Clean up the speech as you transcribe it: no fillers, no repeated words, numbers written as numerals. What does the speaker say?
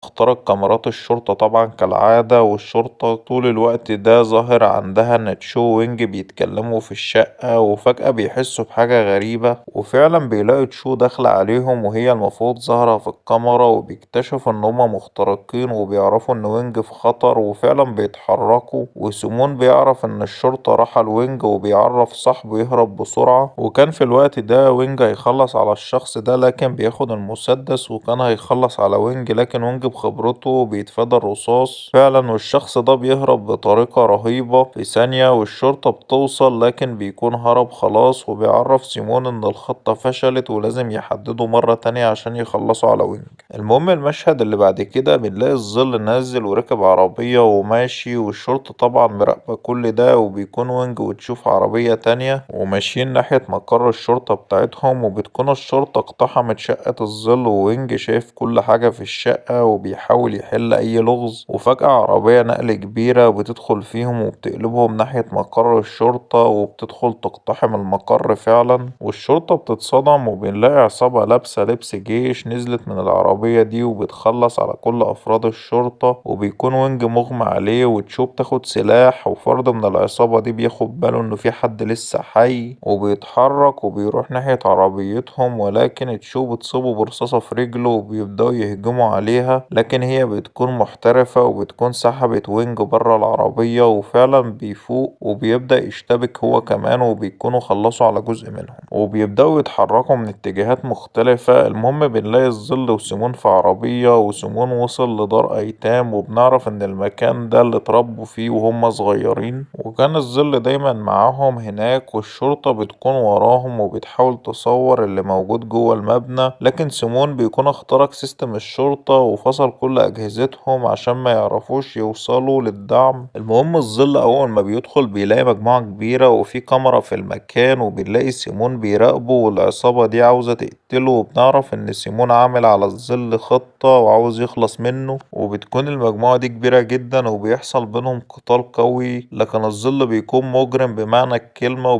اخترق كاميرات الشرطة طبعا كالعادة، والشرطة طول الوقت ده ظاهر عندها ان تشو وينج بيتكلموا في الشقة، وفجأة بيحسوا بحاجة غريبة، وفعلا بيلاقوا تشو داخلة عليهم وهي المفروض ظاهرة في الكاميرا، وبيكتشفوا ان هما مخترقين وبيعرفوا ان وينج في خطر، وفعلا بيتحركوا، وسيمون بيعرف ان الشرطة راحة لوينج وبيعرف صاحبه يهرب بسرعة. وكان في الوقت ده وينج هيخلص على الشخص ده، لكن بياخد المسدس وكان هيخلص على وينج، لكن وينج بخبرته بيتفادى الرصاص فعلا، والشخص ده بيهرب بطريقة رهيبة في ثانية، والشرطة بتوصل لكن بيكون هرب خلاص. وبيعرف سيمون ان الخطة فشلت ولازم يحددوا مرة تانية عشان يخلصوا على وينج. المهم المشهد اللي بعد كده بنلاقي الظل نازل وركب عربية وماشي، والشرطة طبعا مراقبة كل ده، وبيكون وينج وتشوف عربية تانية وماشيين ناحية مقر الشرطة بتاعتهم، وبتكون الشرطة اقتحمت شقة الظل، ووينج شايف كل حاجة في الشقة وبيحاول يحل أي لغز، وفجأة عربية نقل كبيرة بتدخل فيهم وبتقلبهم ناحية مقر الشرطة، وبتدخل تقتحم المقر فعلا، والشرطة بتتصدم، وبنلاقي عصابة لابسة لبس جيش نزلت من العربية دي وبتخلص على كل أفراد الشرطة، وبيكون وينج مغمى عليه، وتشو بتاخد سلاح، وفرد من العصابة دي بياخد باله إنه في حد لسه حي، وبيتحرك وبيروح ناحية عربيتهم، ولكن تشو بتصيبه برصاصة في رجله وبيبدأوا يهجموا عليها، لكن هي بتكون محترفة وبتكون سحبت وينج برا العربية، وفعلا بيفوق وبيبدأ يشتبك هو كمان، وبيكونوا خلصوا على جزء منهم، وبيبدأوا يتحركوا من اتجاهات مختلفة. المهم بنلاقي الظل وسيمون في عربية، وسيمون وصل لدار أيتام، وبنعرف إن المكان ده اللي اتربوا فيه وهم صغيرين، وكان الظل دايما معاهم هناك، والشرطة بتكون وراهم وبتحاول تصور اللي موجود جوه المبنى، لكن سيمون بيكون اخترق system الشرطة وفصل كل أجهزتهم عشان ما يعرفوش يوصلوا للدعم. المهم الظل أول ما بيدخل بيلاقي مجموعة كبيرة وفي كاميرا في المكان، وبنلاقي سيمون بيراقبه والعصابة دي عاوزة تقتله، وبنعرف إن سيمون عامل على الظل خطة وعاوز يخلص منه، وبتكون المجموعة دي كبيرة جدا وبيحصل بينهم قتال قوي، لكن الظل بيكون مجرم بمعنى الكلمة.